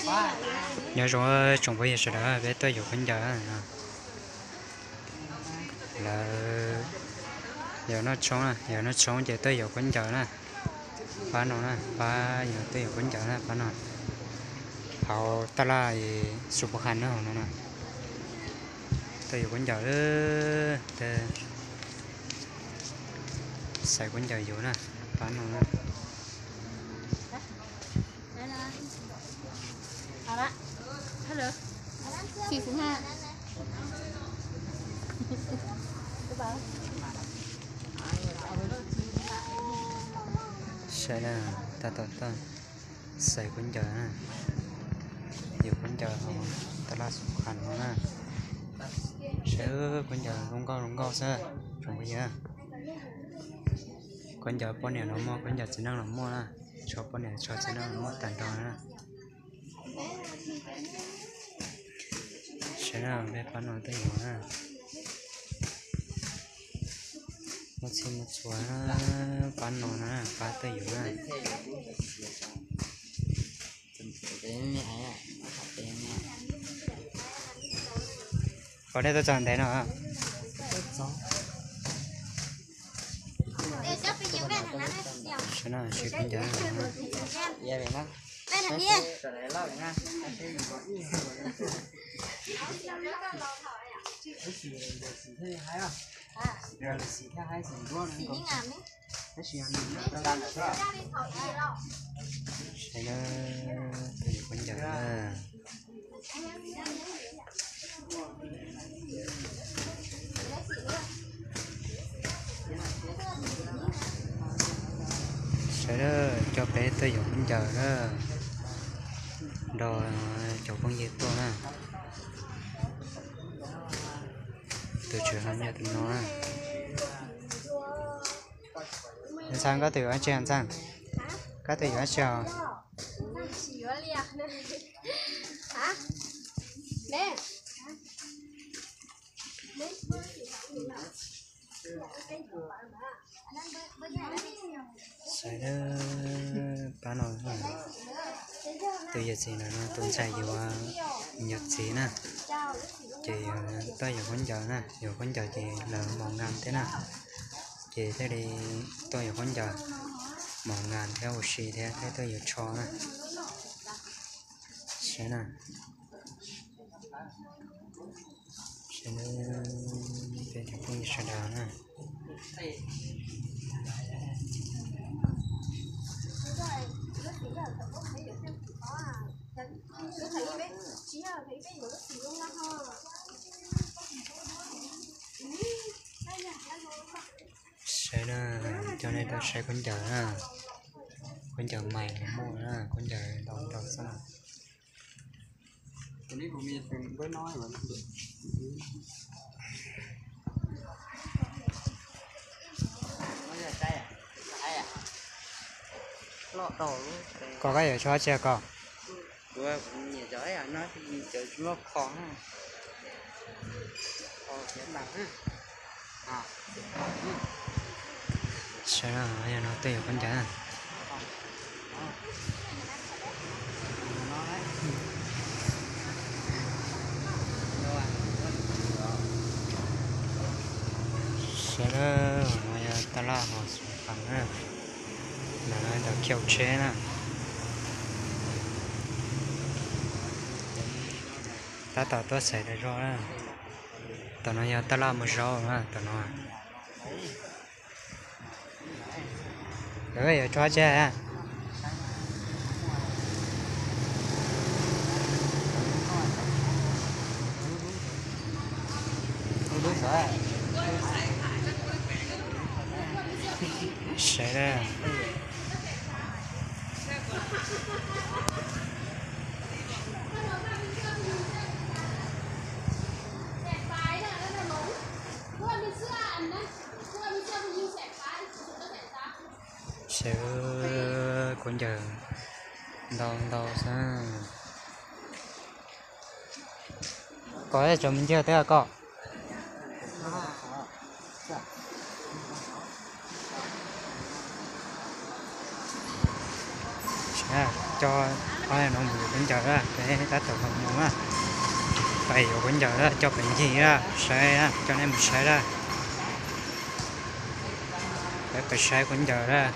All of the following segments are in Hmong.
Nyob zoo tsoom phooj ywg sawv daws, peb tuaj yuav khaub ncaws. Lawv yuav noj tshoob, yuav noj tshoob ces tuaj yuav khaub ncaws na. Pab no na, pab yog tuaj yuav khaub ncaws na, pab no. Hauv tab laj Xu Pus Khas na, hauv no na. Tuaj yuav khaub ncaws, xaiv khaub ncaws yuav na, pab no na. Saib na, tab tom tuaj xaiv khaub ncaws na, yuav khaub ncaws hauv tab laj Xu Pus Khas no na. Saib khaub ncaws zoo nkauj zoo nkauj xwb tsoom phooj ywg. Khaub ncaws poj niam los muaj, khaub ncaws txiv neej los muaj na, tsho poj niam tsho txiv neej los muaj tag nrho na. Saib na, peb pab no tuaj yuav na. Muaj txhij muaj txhua, pab no na, pab tuaj yuav na. Qhov nej tuaj txog ntev no. Saib na, sib khaub ncaws. Saib na, tuaj yuav khaub ncaws na. Sawv daws coj peb tuaj yuav khaub ncaws na, nrog cov phooj ywg tuaj na. Tus tswv ho nyiam tus no na. Ntxhais, koj twb yuav dab tsi ntxhais? Koj twb yuav dab tsi os? Sawv daws, pab no, tus yawm txiv ntawm no tus ntxhais yuav nws txiv na, ces tuaj yuav khaub ncaws na, yuav khaub ncaws ces lawv mos nkas thiab na, ces thiaj li tuaj yuav khaub ncaws, mos nkas thiab ua si thiab, thiab tuaj yuav tsho na. Saib na. Saib peb cov phooj ywg sawv daws na. Saib na, coj nej tuaj saib khaub ncaws na. Khaub ncaws mais los muaj na, khaub ncaws ntau ntau xwb na. Koj, koj yuav tsho tsi koj? Saib na, yog no tuaj yuav khaub ncaws na. Saib na, no yog tab laj hauv Xu Pus Khas na, ntawm no ntawm khiv tsheb na. Tab tom tuaj xaiv tas zog na. Tom no yog tab laj muag zaub na, tom no. Lawv yuav tsho tsi? Saib na. Saib, khaub ncaws ntau ntau xwb. Koj cov me ntsis twg koj? Cov, No mus yuav khaub ncaws lawm, peb tab tom los mus na. Pais yuav khaub ncaws lawm, coj pais ncig lawm, saib, coj nej mus saib lawm. Peb pais saib khaub ncaws lawm.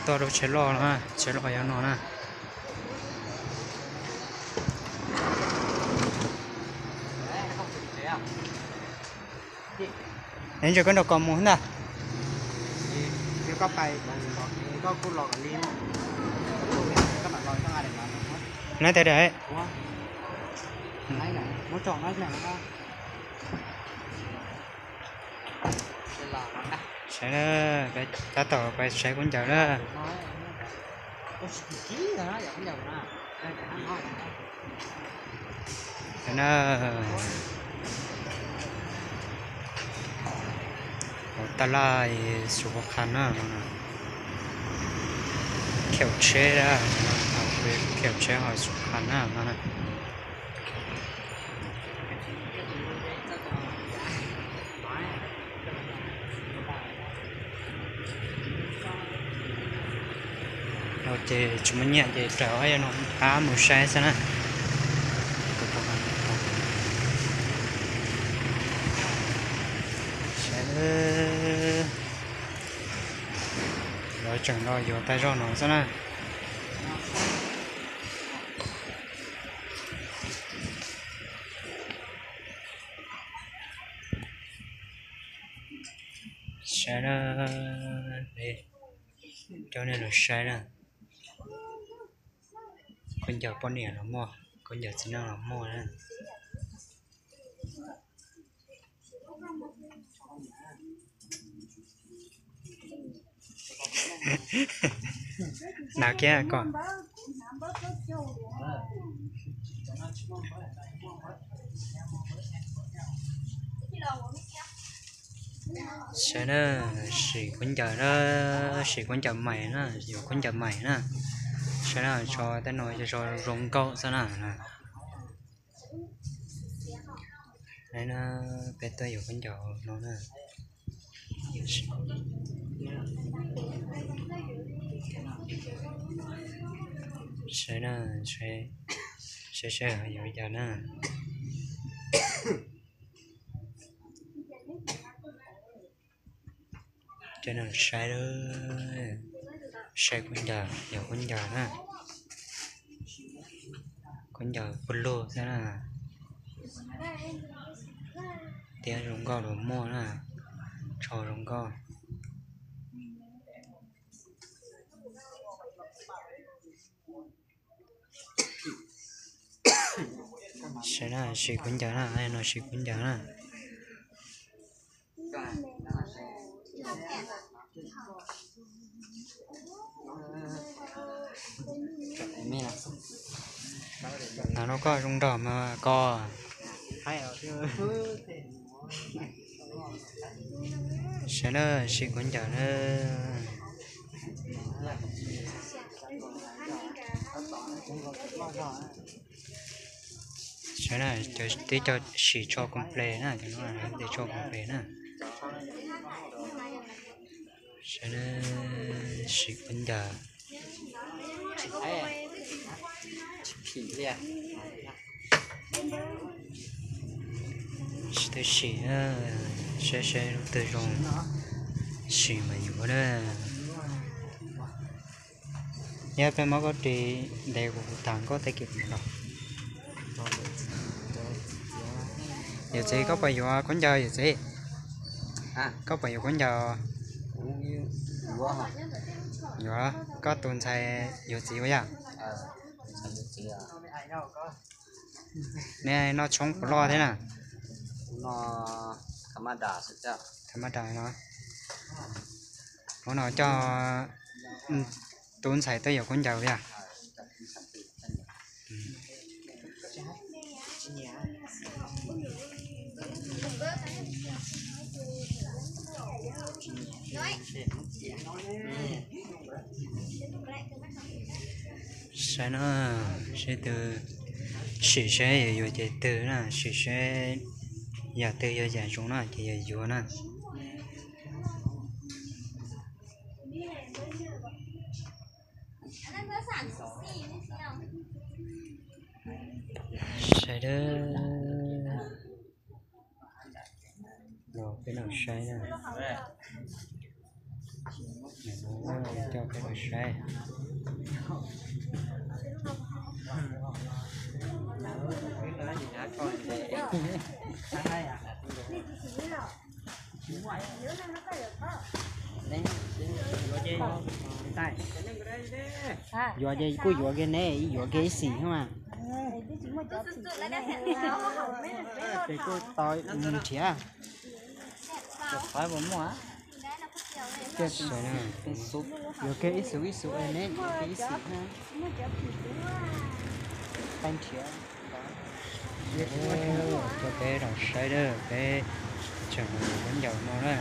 Tuaj lub tsheb loj no, tsheb loj yog no na. Ntshe koj nrog koj mus ntag. Nab tiag tiag. Saib na, peb tab tom pais saib khaub ncaws na. Hauv taj laj xuv qha na, khiaum tsheb, khiaum tsheb ho xuv qha na no. Ces tsis muaj nyiaj ces raws qab mus saib xwb na. Saib, lawv tseem los yuav tag zog no xwb na. Saib na, coj nej los saib na. Khaub ncaws poj niam los muaj, khaub ncaws txiv neej los muaj na. Hnav kiag kom. Saib na, sim khaub ncaws na, sim khaub ncaws mais na, yuav khaub ncaws mais na. Saib na, tso tej no yog zoo nkauj xwb na. Peb tuaj yuav khaub ncaws no na. Saib na, saib, saib yuav yog na. Saib, saib khaub ncaws, yuav khaub ncaws na. Khaub ncaws pug lug xwb na. Tiab zoo nkauj los muaj na, tso zoo nkauj. Saib na, sim khaub ncaws na, no sim khaub ncaws na. Hnav no koj zoo nraug mas koj. Saib na, sim khaub ncaws na. Saib na, cov twb coj sim tso koom ples na, cov no twb tso koom ples na. Saib na, sim khaub ncaws. Twb sim, saib saib lub twg zoo, sim mas yuav na. Yog peb muab koj ris ntev kuv tham koj tag kis los. Yawm txiv, koj puas yuav khaub ncaws yawm txiv? Koj puas yuav khaub ncaws? Yuav, koj tus ntxhais yuav txiv ua yam. Nej noj tshoob puas loj thiab na? Tham ma da no. Hnub no coj tus ntxhais tuaj yuav khaub ncaws yom. Saib no, saib twg, sim saib yuav yuav ces twg na, sim saib yam twg yog yam zoo na ces yog yuav na. Saib dab, los peb los saib na. Coj peb los saib. Yuav ces kuj yuav kiag ne, yuav kiag ib xim mas. Ces kuj tau mus nrhiav. Yuav kiag ib xim ib xim ne, yuav kiag ib xim. Peb nrhiav. Coj peb los saib dab, peb tseem mus ncaum no na,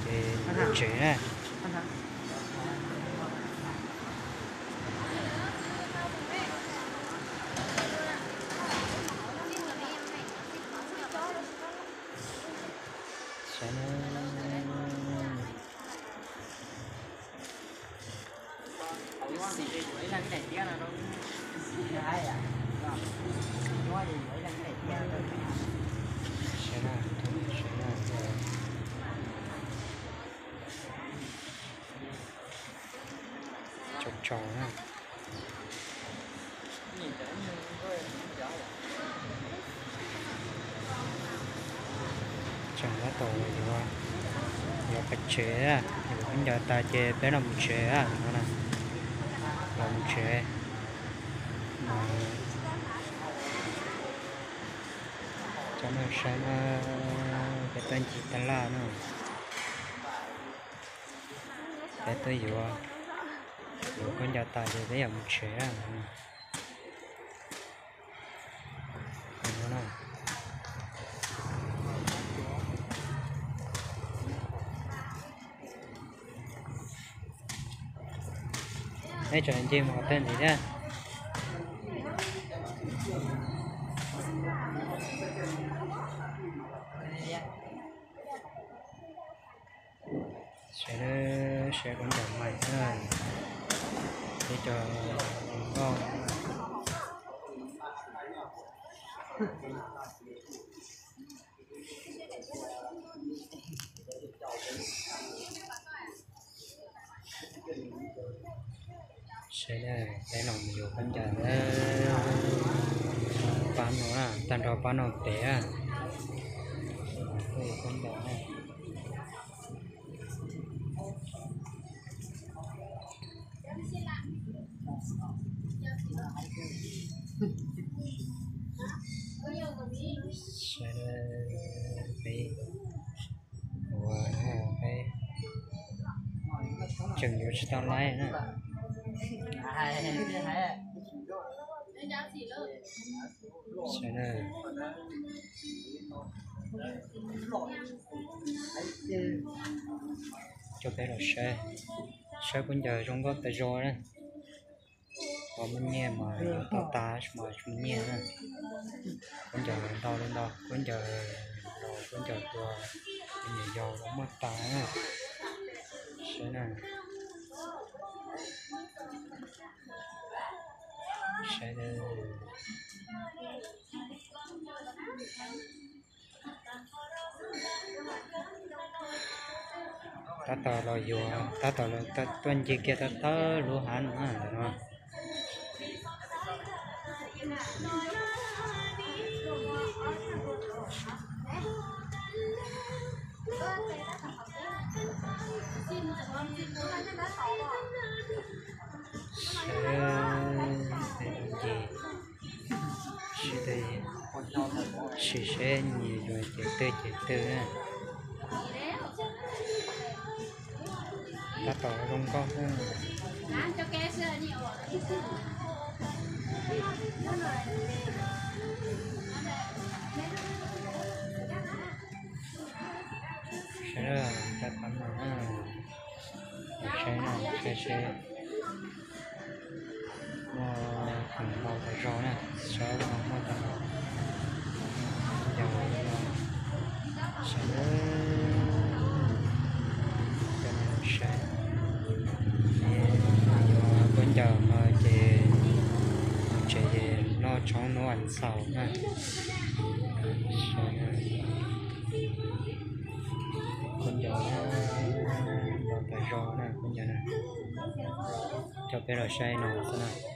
ces tsev na. Tsaug tsaug na. Tseem tab tom yuav, yuav pais tsev, yuav khaub ncaws tas ces peb los mus tsev no na. Los mus tsev. Cov no saib na, peb tuaj ncig taj laj no. Peb tuaj yuav, yuav khaub ncaws tas ces peb yuav mus tsev. Neb tseem ncig mus qhov twg ntxiv thiab? Saib, saib khaub ncaws mais na, peb cov hluas nkauj. Saib na, peb los mus yuav khaub ncaws na. Pab no na, tag nrho pab no pem na. Tuaj yuav khaub ncaws na. Saib, peb ua, peb tseem yuav tsis tau laib na. Saib na. Coj peb los saib, saib khaub ncaws zoo nkauj tas zog na. Los muaj nyiaj mas yuav tau tas, tsis mas tsis muaj nyiaj na. Khaub ncaws ntau li ntau, khaub ncaws los khaub ncaws tua me nyuam yaus los muaj tas na. Saib na. Saib na. Tab tom los yuav, tab tom los tuaj ncig kiag thawj thawj lub hav no ntawm no. Sawv daws ncig, sawv daws sim seb nyias yuav cev twg cev twg na. Tab tom zoo nkauj xwb. Sawv daws cov pab no na, saib no, saib seb muaj ntau tas zog na, saib no muaj tas zog. Yog no, sawv daws cov no saib, yuav khaub Caum no ces mus tsev ces noj tshoob noj ntxaus na. Khaub ncaws na, los tas zog na khaub ncaws na. Coj peb los saib no xwb na.